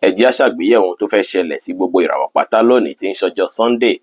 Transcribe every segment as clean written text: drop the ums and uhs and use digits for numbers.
Ẹ jẹ́ á ṣàgbéyẹ̀wò ohun tó fẹ́ ṣẹlẹ̀ sí gbogbo ìràwọ̀ pátá lónìí tí ń ṣọjọ́ Sunday,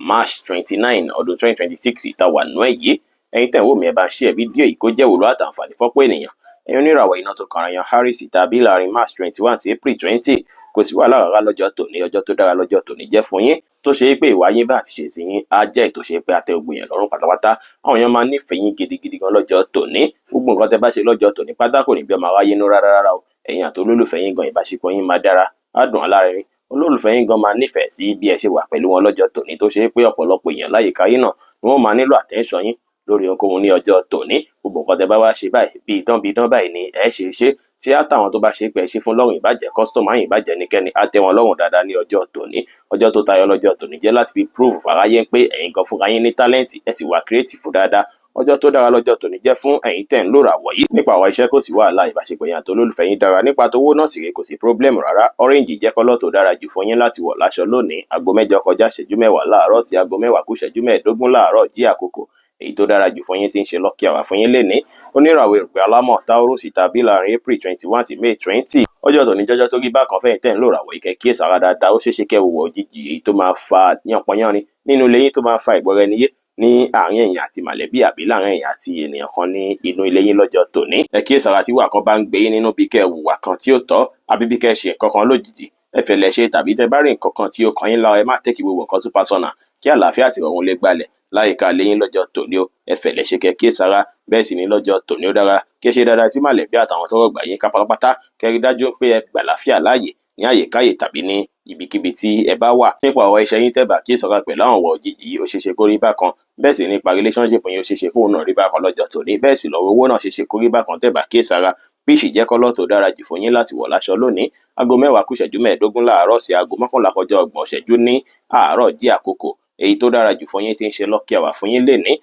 March 29, ọdún 2026 tá a wà nínú ẹ̀ yìí. Ẹ̀yin tẹ̀ ń wò mí, ẹ bá ń share fídíò yìí kó jẹ́ ìwúlò àtàǹfààní fọ́pọ̀ ènìyàn. Ẹ̀yin oníràwọ̀ iná tó kanra yan Aries tàbí láàrin March 21 sí April 20, kò sí wàhálà rárá lọ́jọ́ tòní. Ọjọ́ tó dára lọ́jọ́ tòní jẹ́ fún yín, tó ṣe é pé ìwà yín bá àti ṣe sí yín á jẹ́ ètò ṣe pé àtẹ ògbìn yẹn lọ́rùn pátápátá. Àwọn èèyàn máa nífẹ̀ẹ́ yín gidigidi gan lọ́jọ́ tòní. Gbogbo nǹkan tẹ́ bá ṣe lọ́jọ́ tòní pátá kò ní bí ọmọ aráyé nú rárá rárá o. Ẹ̀yin àti olólùfẹ́ yín gan, ìbáṣepọ̀ yín máa dára, á dùn alárinrin. Olólùfẹ́ yín gan máa nífẹ̀ẹ́ sí bí ẹ ṣe wà pẹ̀lú wọn lọ́jọ́ tòní, tó ṣe é pé ọ̀pọ̀lọpọ̀ èèyàn láyìíká yín náà ni wọ́n máa nílò attention yín lórí ohunkóhun ní ọjọ́ tòní. Gbogbo nǹkan tẹ́ bá wá ṣe báyìí, bí idán bí idán báyìí ni ẹ ṣe ṣe, tí àtàwọn tó bá ṣe pé ẹ ṣe fún lọ́rùn, ìbàjẹ́ customer yín, ìbàjẹ́ níkẹ́ni, á tẹ́ wọn lọ́rùn dáadáa ní ọjọ́ tòní. Ọjọ́ tó tayọ lọ́jọ́ tòní jẹ́ láti fi prove fàráyé pé ẹ̀yin gan fúnra yín ní talent, ẹ sì wà creative dáadáa. Ọjọ́ tó dára lọ́jọ́ tòní jẹ́ fún ẹ̀yin tẹ̀ ń lò ràwọ̀ yìí. Nípa àwọn iṣẹ́, kò sí wàhálà, ìbáṣepọ̀ yẹn àti olólùfẹ́ yín dára. Nípa tówó náà sì rè, kò sí problem rárá. Orange jẹ́ colour tó dára jù fún yín láti wọ̀ láṣọ lónìí. Aago 8:40 láàárọ̀ sí aago 9:45 láàárọ̀ jí àkókò èyí tó dára jù fún yín tí ń ṣe lucky hour fún yín lénìí. Oníràwọ̀ erùpẹ̀ alámọ̀ Taurus tàbí láàrin April 21 sí May 20, ọjọ́ tòní jọjọ́ tó rí bákan fẹ́yìn tẹ́ ń lò ràwọ̀ ìkẹ́. Kíyèsára dáadáa, ó ṣeéṣe kẹ́ wùwọ̀ òjijì èyí tó máa fa yánpọnyánrin nínú ilé yín, tó máa fa ìgbọ́ra-ẹni-yé ní àárín ẹ̀yin àti mọ̀lẹ́bí àbí láàrin ẹ̀yin àti ènìyàn kan ní inú ilé yín lọ́jọ́ tòní. Ẹ kíyèsára tí wà kan bá ń gbé yín nínú, bí kẹ́ hùwà kan tí ó tọ́ àbí bí kẹ́ ṣe nǹkan kan lójijì, ẹ fẹ̀lẹ̀ ṣe, tàbí tẹ́ bá rí nǹkan kan tí ó kàn yín lára, ẹ má take gbogbo nǹkan too personal, kí àlàáfíà àti ìrọ̀rùn lè gbalẹ̀ láyìíká ilé yín lọ́jọ́ tòní o. Ẹ fẹ̀lẹ̀ ṣe, kẹ́ kíyèsára. Bẹ́ẹ̀ sì ni lọ́jọ́ tòní, ó dára kí ẹ ṣe dáadáa sí mọ̀lẹ́bí àtàwọn tọ́rọ̀ gbà yín ká pátápátá, kẹ́ rí dájú pé ẹ gbàlàáfíà láàyè ní àyèkáyè tàbí ní ibikíbi tí ẹ bá wà. Nípa ọ̀rọ̀ iṣẹ́ yín, tẹ́ bá kíyèsára pẹ̀lú àwọn ọ̀rọ̀ òjijì yìí, ó ṣeéṣe kó rí bákan. Bẹ́ẹ̀ sì nípa relationship yín, ó ṣeéṣe kóun náà rí bákan lọ́jọ́ tòní. Bẹ́ẹ̀ sì lọ́rọ̀ owó náà ṣeéṣe kó rí bákan tẹ́ bá kíyèsára. Peach jẹ́ colour tó dára jù fún yín láti wọ̀ láṣọ lónìí. Aago 9:45 láàárọ̀ sí aago 10:30 ní àárọ̀ jí àkókò èyí tó dára jù fún yín tí ń ṣe lucky hour fún yín lénìí.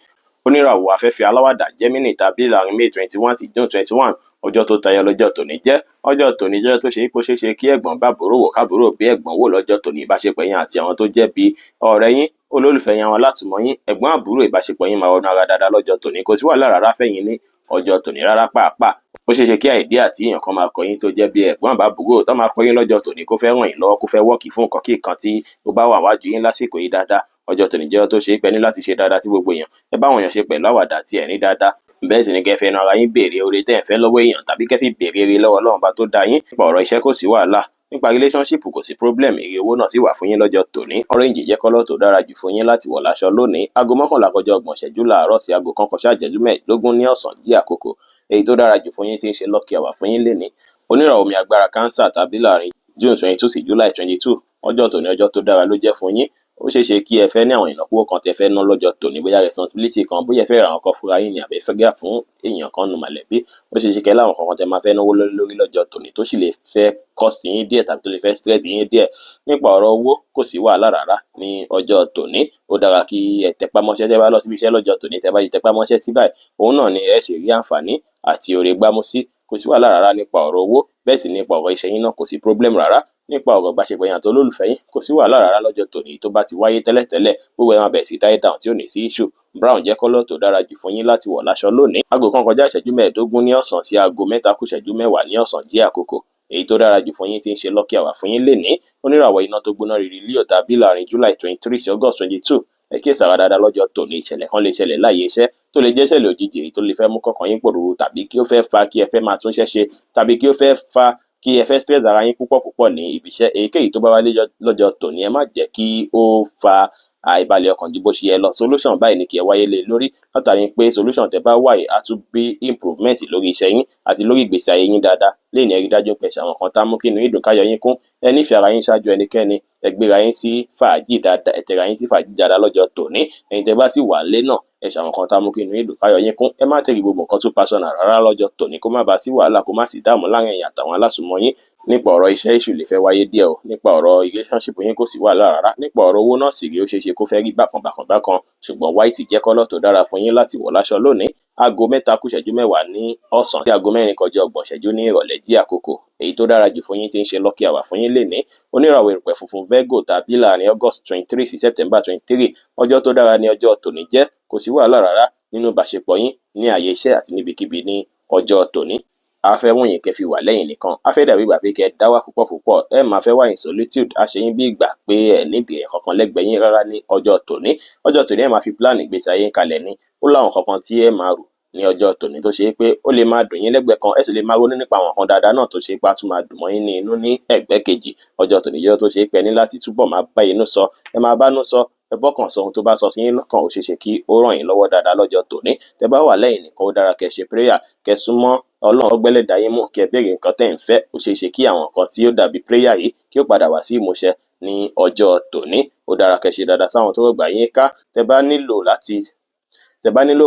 Oníràwọ̀ afẹ́fẹ́ aláwàdà Gemini tàbí láàrin May 21 sí June 21, ọjọ́ tó tayọ lọ́jọ́ tòní jẹ́. Ọjọ́ tòní jẹ́ tó ṣe kó ṣeé ṣe kí ẹ̀gbọ́n bá àbúrò wò, kábúrò bí ẹ̀gbọ́n wò lọ́jọ́ tòní. Ìbáṣepọ̀ yín àti àwọn tó jẹ́ bí ọ̀rẹ́ yín, olólùfẹ́ yín, àwọn alátùmọ̀ yín, ẹ̀gbọ́n, àbúrò, ìbáṣepọ̀ yín máa wọnú ara dáadáa lọ́jọ́ tòní. Kò sí wàhálà rárá fẹ́yìn ní ọjọ́ tòní rárá pàápàá. Ó ṣeé ṣe kí idea tí èèyàn kan máa kọ yín, tó jẹ́ bí ẹ̀gbọ́n àbábúrò tó máa kọ yín lọ́jọ́ tòní, kó fẹ́ ràn yín lọ́wọ́, kó fẹ́ work fún nǹkan kí nǹkan tí ó bá wà wájú yín lásìkò yìí dáadáa. Ọjọ́ tòní jẹ́ tó ṣe é pẹ́ ní láti ṣe dáadáa sí gbogbo èèyàn. Ẹ bá àwọn èèyàn ṣe pẹ̀lú àwàdà àti ẹ̀rín dáadáa. Bẹ́ẹ̀ sì ni kẹ́ fẹnu ara yín béèrè oore tẹ́ ẹ̀ fẹ́ lọ́wọ́ èèyàn, tàbí kẹ́ fi béèrè ire lọ́wọ́ Ọlọ́run bá tó dá yín. Nípa ọ̀rọ̀ iṣẹ́, kò sí wàhálà. Nípa relationship, kò sí problem, èrè owó náà sì wà fún yín lọ́jọ́ tòní. Orange jẹ́ colour tó dára jù fún yín láti wọ̀ láṣọ lónìí. Aago 10:30 láàárọ̀ sí aago 12:45 ní ọ̀sán jí àkókò èyí tó dára jù fún yín tí ń ṣe lucky hour fún yín lénìí. Oníràwọ̀ omi agbára Cancer tàbí láàrin June 22 sí July 22, ọjọ́ tòní ọjọ́ tó dára ló jẹ́ fún yín. Ó ṣeé ṣe kí ẹ fẹ́ ní àwọn ìnáwó kan tẹ́ fẹ́ ná lọ́jọ́ tòní, bóyá responsibility kan, bóyá ẹ fẹ́ ra àwọn kan fúnra yín ni àbí ẹ fẹ́ gà fún èèyàn kan nù mọ̀lẹ́bí. Ó ṣeé ṣe kẹ́ láwọn kankan tẹ́ máa fẹ́ náwó lórí lọ́jọ́ tòní, tó sì lè fẹ́ cost yín díẹ̀ tàbí tó lè fẹ́ stress yín díẹ̀. Nípa ọ̀rọ̀ owó, kò sí wàhálà rárá ní ọjọ́ tòní. Ó dára kí ẹ tẹpá mọ́ṣẹ́ tẹ́ bá lọ síbi iṣẹ́ lọ́jọ́ tòní. Tẹ́ bá ti tẹpá mọ́ṣẹ́ sí báyìí, òun náà ni ẹ ṣe rí àǹfààní àti oore gbámú sí. Kò sí wàhálà rárá nípa ọ̀rọ̀ owó. Bẹ́ẹ̀ sì nípa ọ̀rọ̀ iṣẹ́ yín náà, kò sí problem rárá. Nípa ọ̀rọ̀ ìbáṣepọ̀ yín àti olólùfẹ́ yín, kò sí wàhálà rárá lọ́jọ́ tòní. Tó bá ti wáyé tẹ́lẹ̀tẹ́lẹ̀, gbogbo ẹ̀ máa bẹ̀rẹ̀ sí die down tí ò ní sí issue. Brown jẹ́ colour tó dára jù fún yín láti wọ̀ láṣọ lónìí. Aago 1:45 ní ọ̀sán sí aago 2:50 ní ọ̀sán jí àkókò èyí tó dára jù fún yín tí ń ṣe lucky hour fún yín lénìí. Oníràwọ̀ iná tó gbóná riri Leo tàbí láàrin July 23 sí August 22, ẹ kíyèsára dáadáa lọ́jọ́ tòní. Ìṣẹ̀lẹ̀ kan lè ṣẹlẹ̀ láàyè iṣẹ́ tó lè jẹ́ ìṣẹ̀lẹ̀ òjijì, èyí tó lè fẹ́ mú kọ́kàn yín pòrúurú, tàbí kí ó fẹ́ fa kí ẹ fẹ́ máa túnṣẹ́ ṣe, tàbí kí ó fẹ́ fa kí ẹ fẹ́ stress ara yín púpọ̀ púpọ̀ ní ibi iṣẹ́. Èyíkéyìí tó bá wáyé lọ́jọ́ tòní, ẹ má jẹ́ kí ó fa àìbalẹ̀ ọkàn ju bó ṣe yẹ lọ. Solution báyìí ni kí ẹ wáyé lé lórí, látàrí pé solution tẹ́ bá wáyé á tún bí improvement lórí iṣẹ́ yín àti lórí ìgbésí ayé yín dáadáa. Léèní, ẹ rí dájú pé ẹ ṣe àwọn kan tá mú kí inú yín dùn, káyọ̀ yín kún. Ẹ nífẹ̀ẹ́ ara yín ṣáájú ẹnikẹ́ni. Ẹ gbéra yín sí fàájì dáadáa, ẹ tẹra yín sí fàájì dáadáa lọ́jọ́ tòní. Ẹ̀yin tẹ́ bá sì wà lé náà, ẹ ṣe àwọn kan tá mú kí inú yín dùn, káyọ̀ yín kún. Ẹ má take gbogbo nǹkan too personal rárá lọ́jọ́ tòní, kó má bàa sí wàhálà, kó má sì dààmú láàrin ẹ̀yin àtàwọn alásùnmọ́ yín. Nípa ọ̀rọ̀ iṣẹ́, issue lè fẹ́ wáyé díẹ̀ o. Nípa ọ̀rọ̀ relationship yín, kò sí wàhálà rárá. Nípa ọ̀rọ̀ owó náà sì rí, ó ṣeé ṣe kó fẹ́ rí bákan bákan bákan, ṣùgbọ́n white jẹ́ colour tó dára fún yín láti wọ̀ láṣọ lónìí. Aago 2:50 ní ọ̀sán sí aago 3:30 ní ìrọ̀lẹ́ jí àkókò èyí tó dára jù fún yín tí ń ṣe lucky hour fún yín lénìí. Oníràwọ̀ erùpẹ̀ funfun Virgo tàbí láàrin August 23 sí September 23, ọjọ́ tó dára ní ọjọ́ tòní jẹ́. Kò sí wàhálà rárá nínú ìbáṣepọ̀ yín ní ààyè iṣẹ́ àti níbikíbi ní ọjọ́ tòní. Á fẹ́ wù yín kẹ́ fi wà lẹ́yìn nìkan, á fẹ́ dàbí ìgbà pé kẹ́ dá wà púpọ̀ púpọ̀. Ẹ máa fẹ́ wà in solitude, á ṣe yín bí ìgbà pé ẹ nídìí èèyàn kankan lẹ́gbẹ̀ẹ́ yín rárá ní ọjọ́ tòní. Ọjọ́ tòní, ẹ máa fi plan ìgbésí ayé yín kalẹ̀ ni. Ó láwọn kankan tí ẹ máa rò ní ọjọ́ tòní tó ṣe pé ó lè máa dùn yín lẹ́gbẹ̀ẹ́ kan, ẹ sì lè máa ronú nípa àwọn nǹkan dáadáa náà tó ṣe pé á tún máa dùn mọ́ yín ní inú ní ẹ̀gbẹ́ kejì. Ọjọ́ tòní jẹ́ ọjọ́ tó ṣe pé ẹ ní láti túbọ̀ máa bá inú sọ, ẹ máa bánú sọ, ẹ bọ́kàn sọ ohun tó bá sọ sí yín lọ́kàn. Ó ṣeé ṣe kí ó ràn yín lọ́wọ́ dáadáa lọ́jọ́ tòní. Tẹ́ bá wà lẹ́yìn nìkan, ó dára kẹ́ ṣe prayer, kẹ́ súnmọ́ Ọlọ́run ọgbẹ́lẹ̀dá yín mú, kẹ́ béèrè nǹkan tẹ́ ń fẹ́. Ó ṣeé ṣe kí àwọn nǹkan tí ó dàbí prayer yìí kí ó padà wá sí ìmúṣẹ ní ọjọ́ tòní. Ó dára kẹ́ ṣe dáadáa sáwọn tó rọ̀gbà yín ká. Tẹ́ bá nílò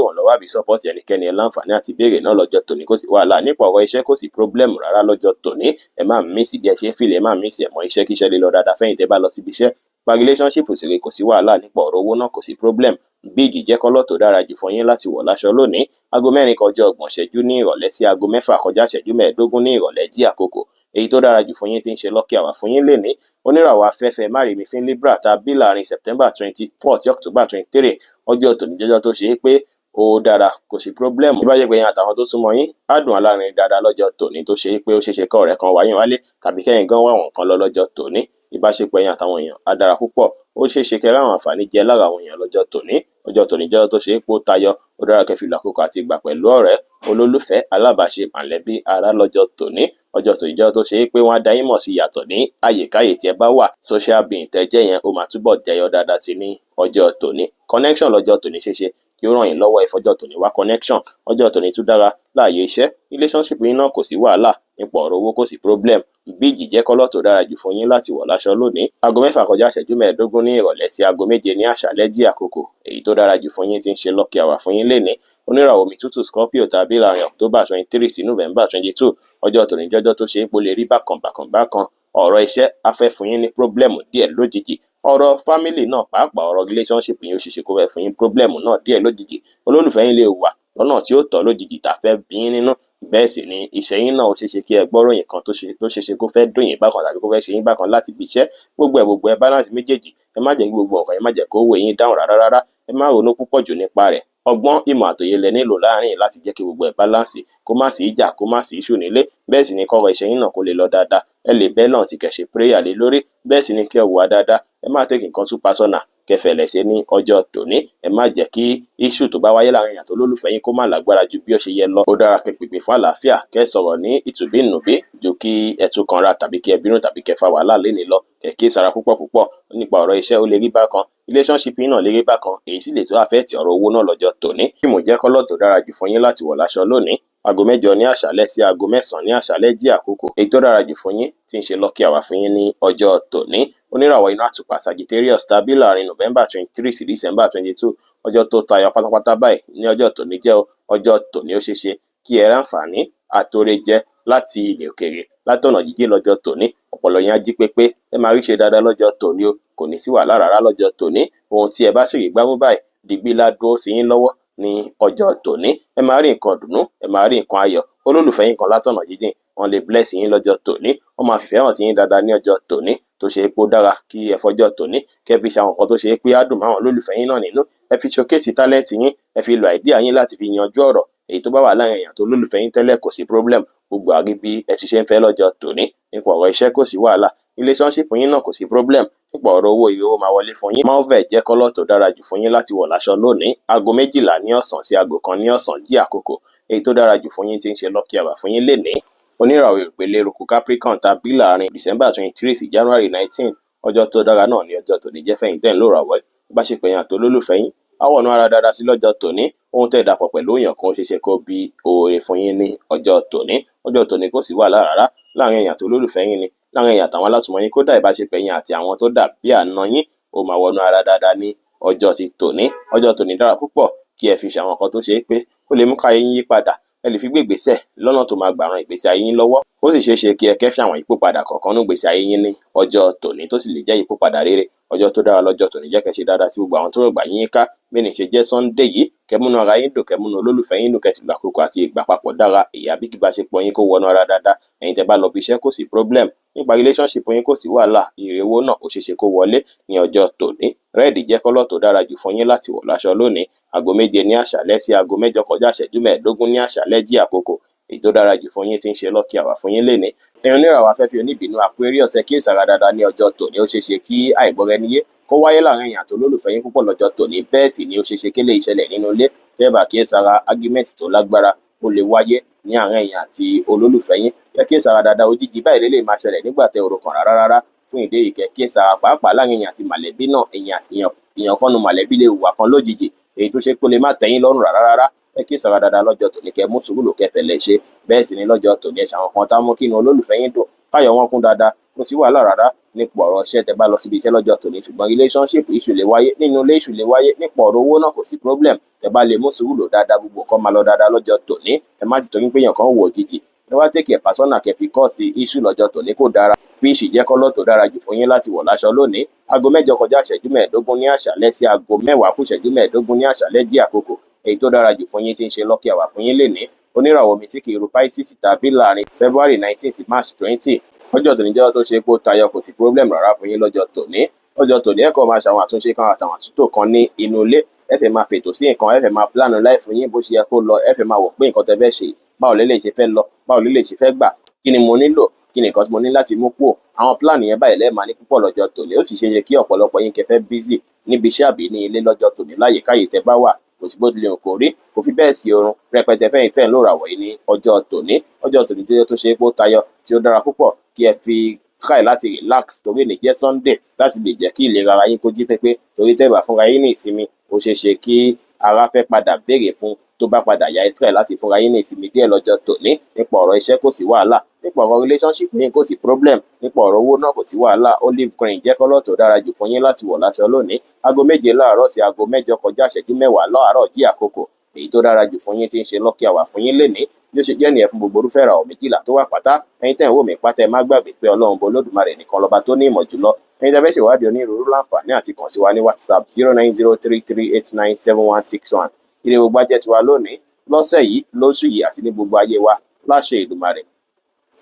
ìrànlọ́wọ́ àbí support ẹnikẹ́ni, ẹ láǹfààní àti béèrè náà lọ́jọ́ tòní, kò sí wàhálà. Nípa ọ̀rọ̀ iṣẹ́, kò sí problem rárá lọ́jọ́ tòní. Ẹ má miss bí ẹ ṣe ń feel, ẹ má miss ẹ̀ mọ́ iṣẹ́, kí iṣẹ́ lè lọ dáadáa fẹ́yìn tẹ́ bá lọ síbi iṣẹ́. Pa relationship sì rè, kò sí wàhálà. Nípa ọ̀rọ̀ owó náà, kò sí problem. Beige jẹ́ colour tó dára jù fún yín láti wọ̀ láṣọ lónìí. 4:30 ní ìrọ̀lẹ́ sí 5:45 ní ìrọ̀lẹ́ jí àkókò. Èyí tó dára jù fún yín tí ń ṣe lucky hour fún yín lénìí. Oníràwọ̀ afẹ́fẹ́ márìmífín Libra tá a bí láàrin September 24 sí October 23. Ọjọ́ tòní jọjọ́ tó ṣe é pé ó dára, kò sí problem. Ìbáṣepọ̀ yẹn àtàwọn tó súnmọ́ yín á dùn alárinrin dáadáa lọ́jọ́ tòní, tó ṣe é pé ó ṣeéṣe kọ́ ọ̀rẹ́ kan wá yín wálé tàbí kẹ́yìn gan wá àwọn nǹkan lọ lọ́jọ́ tòní. Ìbáṣepọ̀ yẹn àtàwọn èèyàn á dára púpọ̀. Ó ṣeéṣe kẹ́ ráwọn àǹfààní jẹ lára àwọn èèyàn lọ́jọ́ tòní. Ọjọ́ tòní jẹ́ ọjọ́ tó ṣe é pé ó tayọ. Ó dára kẹ́ fi lo àkókò àti ìgbà pẹ̀lú ọ̀rẹ́, olólùfẹ́, alábàáṣe, mọ̀lẹ́bí, ará lọ́jọ́ tòní. Ọjọ́ tòní jẹ́ ọjọ́ tó ṣe é pé wọ́n á dá yín mọ̀ sí yàtọ̀ ní àyèkáyè tí ẹ bá wà. Social being tẹ́ jẹ́ yẹn, ó máa túbọ̀ jẹyọ dáadáa sí ní ọjọ́ tòní. Connection lọ́jọ́ tòní ṣeéṣe kí ó ràn yín lọ́wọ́. Ẹ fọjọ́ tòní wá connection. Ọjọ́ tòní tún dára láàyè iṣẹ́. Relationship yín náà, kò sí wàhálà. Nípa ọ̀rọ̀ owó, kò sí problem. Beige jẹ́ colour tó dára jù fún yín láti wọ̀ láṣọ lónìí. 6:45 ní ìrọ̀lẹ́ sí 7:00 ní àṣálẹ́ jí àkókò. Èyí tó dára jù fún yín tí ń ṣe lucky hour fún yín lénìí. Oníràwọ̀ omi tútù Scorpio tàbí láàrin October 23 sí November 22. Ọjọ́ tòní jọjọ́ tó ṣe é pé ó lè rí bákan bákan bákan. Ọ̀rọ̀ iṣẹ́ á fẹ́ fún yín ní problem díẹ̀ lójijì. Ọ̀rọ̀ family náà, pàápàá ọ̀rọ̀ relationship yín, ó ṣeéṣe kó fẹ́ fún yín problem náà díẹ̀ lójijì. Olólùfẹ́ yín lè wà lọ́nà tí ó tọ́ lójijì tá fẹ́ bí yín nínú. Bẹ́ẹ̀ sì ni iṣẹ́ yín náà, ó ṣeéṣe kí ẹ gbọ́ròyìn kan tó ṣeéṣe kó fẹ́ dùn yín bákan tàbí kó fẹ́ ṣe yín bákan láti ibi iṣẹ́. Gbogbo ẹ̀ gbogbo ẹ̀, balance méjèèjì. Ẹ má jẹ́ kí gbogbo nǹkan, ẹ má jẹ́ kó weigh yín down rárá rárá. Ẹ má ronú púpọ̀ jù nípa rẹ̀. Ọgbọ́n, ìmọ̀ àtòye lẹ nílò láàrin yìí láti jẹ́ kí gbogbo ẹ̀ balance, kó má sí ìjà, kó má sí issue nílé. Bẹ́ẹ̀ sì ni kọ́rọ̀ iṣẹ́ yín náà kó lè lọ dáadáa, ẹ lè bẹ́ lọ́n tí kẹ́ ṣe prayer lé lórí. Bẹ́ẹ̀ sì ni kí ẹ hùwà dáadáa, ẹ má take nǹkan too personal, kẹ́ fẹ̀lẹ̀ ṣe ní ọjọ́ tòní. Ẹ má jẹ́ kí issue tó bá wáyé láàrin èèyàn tó lólùfẹ́ yín kó má lágbára ju bí ó ṣe yẹ lọ. Ó dára kẹ́ pèpè fún àlàáfíà, kẹ́ sọ̀rọ̀ ní ìtùbínùbí ju kí ẹ tún kanra tàbí kí ẹ bínú tàbí kẹ́ fa wàhálà lénìí lọ. Kẹ́ kíyèsára púpọ̀ púpọ̀. Nípa ọ̀rọ̀ iṣẹ́, ó lè rí bákan, relationship yín náà lè rí bákan, èyí sì lè tún affect ọ̀rọ̀ owó náà lọ́jọ́ tòní. Cream jẹ́ colour tó dára jù fún yín láti wọ̀ láṣọ lónìí. 8:00 ní àṣálẹ́ sí 9:00 ní àṣálẹ́ jí àkókò. Èyí tó dára jù fún yín tí ń ṣe lucky hour fún yín ní ọjọ́ tòní. Oníràwọ̀ iná àtùpà Sagittarius tàbí láàrin November 23 sí December 22. Ọjọ́ tó tayọ pátápátá báyìí ní ọjọ́ tòní jẹ́ ọjọ́ tòní. Ó ṣeé ṣe kí ẹ ráǹfààní àtòrè jẹ láti ilẹ̀ òkèèrè, látọ̀nà jíjìn lọ́jọ́ tòní. Ọpọlọ yín á jí pépé, ẹ máa rí ṣe dáadáa lọ́jọ́ tòní o. Kò ní sí wàhálà rárá lọ́jọ́ tòní. Ohun tí ẹ bá sì rí gbámú báyìí, digbí lá dúró sí yín lọ́wọ́ ní ọjọ́ tòní. Ẹ máa rí nǹkan dùnnú, ẹ máa rí nǹkan ayọ̀. Olólùfẹ́ yín kan látọ̀nà jíjìn, wọ́n lè bless yín lọ́jọ́ tòní. Wọ́n máa fìfẹ́ hàn sí yín dáadáa ní ọjọ́ tòní, tó ṣe pé ó dára kí ẹ fọjọ́ tòní kẹ́ fi ṣe àwọn nǹkan tó ṣe pé á dùn máwọn olólùfẹ́ yín náà nínú. Ẹ fi showcase talent yín, ẹ fi lo idea yín láti fi yanjú ọ̀rọ̀ èyí tó bá wà láàrin èèyàn tó lólùfẹ́ yín tẹ́lẹ̀. Kò sí problem, gbogbo àrí bí ẹ ti ṣe ń fẹ́ lọ́jọ́ tòní. Nípa ọ̀rọ̀ iṣẹ́, kò sí wàhálà. Relationship yín náà, kò sí problem. Nípa ọ̀rọ̀ owó, iye owó máa wọlé fún yín. Mauve jẹ́ colour tó dára jù fún yín láti wọ̀ láṣọ lónìí. 12:00 ní ọ̀sán sí 1:00 ní ọ̀sán jí àkókò. Èyí tó dára jù fún yín tí ń ṣe lucky hour fún yín lénìí. Oníràwọ̀ ìpele eruku Capricorn tàbí láàrin December 23 sí January 19. Ọjọ́ tó dára náà ní ọjọ́ tòní jẹ́ fẹ̀yìn tẹ́ ń lò ràwọ̀. Ìbáṣepọ̀ yẹn àti olólùfẹ́ yín á wọnú ara dáadáa sí lọ́jọ́ tòní. Ohun tẹ́ dàpọ̀ pẹ̀lú èèyàn kan, ó ṣeéṣe kó bí oore fún yín ní ọjọ́ tòní. Ọjọ́ tòní, kò sí wàhálà rárá láàrin èèyàn àti olólùfẹ́ yín ni, láàrin èèyàn àtàwọn alásùnmọ́ yín. Kódà ìbáṣepọ̀ ẹ̀yin àti àwọn tó dà bí àna yín, ó máa wọnú ara dáadáa ní ọjọ́ ti tòní. Ọjọ́ tòní dára púpọ̀ kí ẹ fi ṣe àwọn nǹkan tó ṣe é pé ó lè mú káyé yín yí padà. Ẹ lè fi gbé ìgbésẹ̀ lọ́nà tó máa gbà ran ìgbésí ayé yín lọ́wọ́. Ó sì ṣeé ṣe kí ẹ kẹ́fín àwọn ìyípòpadà kọ̀ọ̀kan nínú ìgbésí ayé yín ní ọjọ́ tòní, tó sì lè jẹ́ ìyípòpadà rere. Ọjọ́ tó dára lọ́jọ́ tòní jẹ́ kẹ́ ṣe dáadáa sí gbogbo àwọn tó rọ̀gbà yín ká. Bí ní ṣe jẹ́ Sunday yìí, kẹ́ múnú ara yín dùn, kẹ́ múnú olólùfẹ́ yín dùn, kẹ́ sì lo àkókò àti ìgbà papọ̀ dára. Èyí àbí kí ìbáṣepọ̀ yín kó wọnú ara dáadáa. Ẹ̀yin tẹ́ bá lọ bí iṣẹ́, kò sí problem. Nípa relationship yín, kò sí wàhálà. Ire owó náà, ó ṣeé ṣe kó wọlé ní ọjọ́ tòní. Red jẹ́ colour tó dára jù fún yín láti wọ̀ láṣọ lónìí. 7:00 ní àṣálẹ́ sí 7:45 ní àṣálẹ́ jí àkókò. Èyí tó dára jù fún yín tí ń ṣe lucky hour fún yín lénìí. Ẹ̀yin oníràwọ̀ afẹ́fẹ́ oníbínú Aquarius, ẹ kíyèsára dáadáa ní ọjọ́ tòní. Ó ṣeé ṣe kí àìgbọ́ra-ẹni-yé kó wáyé láàrin ẹ̀yin àti olólùfẹ́ yín púpọ̀ lọ́jọ́ tòní. Bẹ́ẹ̀ sì ni ó ṣeé ṣe kí eléyìí ṣẹlẹ̀ nínú ilé. Tẹ́ ẹ bá kíyèsára, argument tó lágbára ó lè wáyé ní àárín ẹ̀yin àti olólùfẹ́ yín. Ẹ kíyèsára dáadáa. Òjijì báyìí lè máa ṣẹlẹ̀ nígbà tẹ́ ò rò kàn rárá rárá. Fún ìdí èyí, kẹ́ kíyèsára, pàápàá láàrin ẹ̀yin àti mọ̀lẹ́bí náà. Èèyàn kan nu mọ̀lẹ́bí lè hùwà kan lójijì, èyí tó ṣe pé ó lè má tẹ́ yín lọ́rùn rárá rárá. Ẹ kíyèsára dáadáa lọ́jọ́ tòní, kẹ́ mú sùúrù lò, kẹ́ fẹ̀lẹ́ ṣe. Bẹ́ẹ̀ sì ni lọ́jọ́ tòní, ẹ ṣàwọn kan tá mú kí inú olólùfẹ́ yín dùn, káyọ̀ wọn kún dáadáa. Kò sí wàhálà rárá nípa ọ̀rọ̀ iṣẹ́ tẹ́ bá lọ síbi iṣẹ́ lọ́jọ́ tòní, ṣùgbọ́n relationship issue lè wáyé nínú ilé, issue lè wáyé. Nípa ọ̀rọ̀ owó náà, kò sí problem. Tẹ́ bá lè mú sùúrù lò dáadáa, gbogbo nǹkan máa lọ dáadáa lọ́jọ́ tòní. Ẹ má ti torí pé èèyàn kan wò òjijì, ẹ wá take it personal, kẹ́ fi cause issue lọ́jọ́ tòní, kò dára. Peach jẹ́ colour tó dára jù fún yín láti wọ̀ láṣọ lónìí. Aago 7:45 ní àṣálẹ́ sí aago 9:45 ní àṣálẹ́ jí àkókò èyí tó dára jù fún yín tí ń ṣe lucky hour fún yín lénìí. Oníràwọ̀ omi tí kì í ru Pisces tàbí láàrin February 19 sí March 20, ọjọ́ tòní jẹ́ tó ṣe pé ó tayọ. Kò sí problem rárá fún yín lọ́jọ́ tòní. Lọ́jọ́ tòní, ẹ kàn máa ṣàwọn àtúnṣe kan àtàwọn àtúntò kan ní inú ilé. Ẹ fẹ́ máa fètò sí nǹkan, ẹ fẹ́ máa plan life yín bó ṣe yẹ kó lọ. Ẹ fẹ́ máa wò pé nǹkan tẹ́ fẹ́ ṣe, báwo lélẹ̀ ṣe fẹ́ lọ, báwo lélẹ̀ ṣe fẹ́ gbà, kí ni mo nílò, kí ni nǹkan tí mo ní láti mú kúrò. Àwọn plan yẹn báyìí lẹ́ẹ̀ máa ní púpọ̀ lọ́jọ́ tòní. Ó sì ṣeé ṣe kí ọ̀pọ̀lọpọ̀ yín kẹ́ fẹ́ busy níbi iṣẹ́ àbí ní ilé lọ́jọ́ tòní. Láyìíká yìí tẹ́ bá wà, kò sí bó tilẹ̀ hùn kó rí, kò fi bẹ́ẹ̀ sí oorun rẹpẹtẹ fẹ́yìn tẹ́ ń lò ràwọ̀ yìí ní ọjọ́ tòní. Ọjọ́ tòní tó yẹ tó ṣe é pé ó tayọ, tí ó dára púpọ̀ kí ẹ fi try láti relax, torí èní jẹ́ Sunday, láti lè jẹ́ kí ìlera ara yín kó jí pépé, torí tẹ́ bá fúnra yín ní ìsinmi, ó ṣeé ṣe kí ara fẹ́ padà béèrè fún tó bá padà yá. Ẹ try láti fúnra yín ní ìsinmi díẹ̀ lọ́jọ́ tòní. Nípa ọ̀rọ̀ iṣẹ́, kò sí wàhálà. Nípa ọ̀rọ̀ relationship yín, kò sí problem. Nípa ọ̀rọ̀ owó náà, kò sí wàhálà. Olive green jẹ́ colour tó dára jù fún yín láti wọ̀ láṣọ lónìí. Aago 7 láàárọ̀ sí aago 8:40 láàárọ̀ jí àkókò èyí tó dára jù fún yín tí ń ṣe lucky hour fún yín lénìí. Bí ó ṣe jẹ́ nìyẹn fún gbogbo irúfẹ́ ìràwọ̀ 12 tó wà pátá. Ẹ̀yin tẹ́ ń wò mí pátá, ẹ má gbàgbé pé Ọlọ́run bó Olódùmarè nìkan lọ́ba tó ní ìmọ̀ jùlọ. Ẹ̀yin tẹ́ fẹ́ ṣèwádìí onírúurú, láǹfààní àti kàn sí wa ní WhatsApp 09033897161. Ire gbogbo á jẹ́ tiwa lónìí, lọ́sẹ̀ yìí, lóṣù yìí àti ní gbogbo ayé wa láṣẹ Èdùmàrè.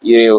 Ire o.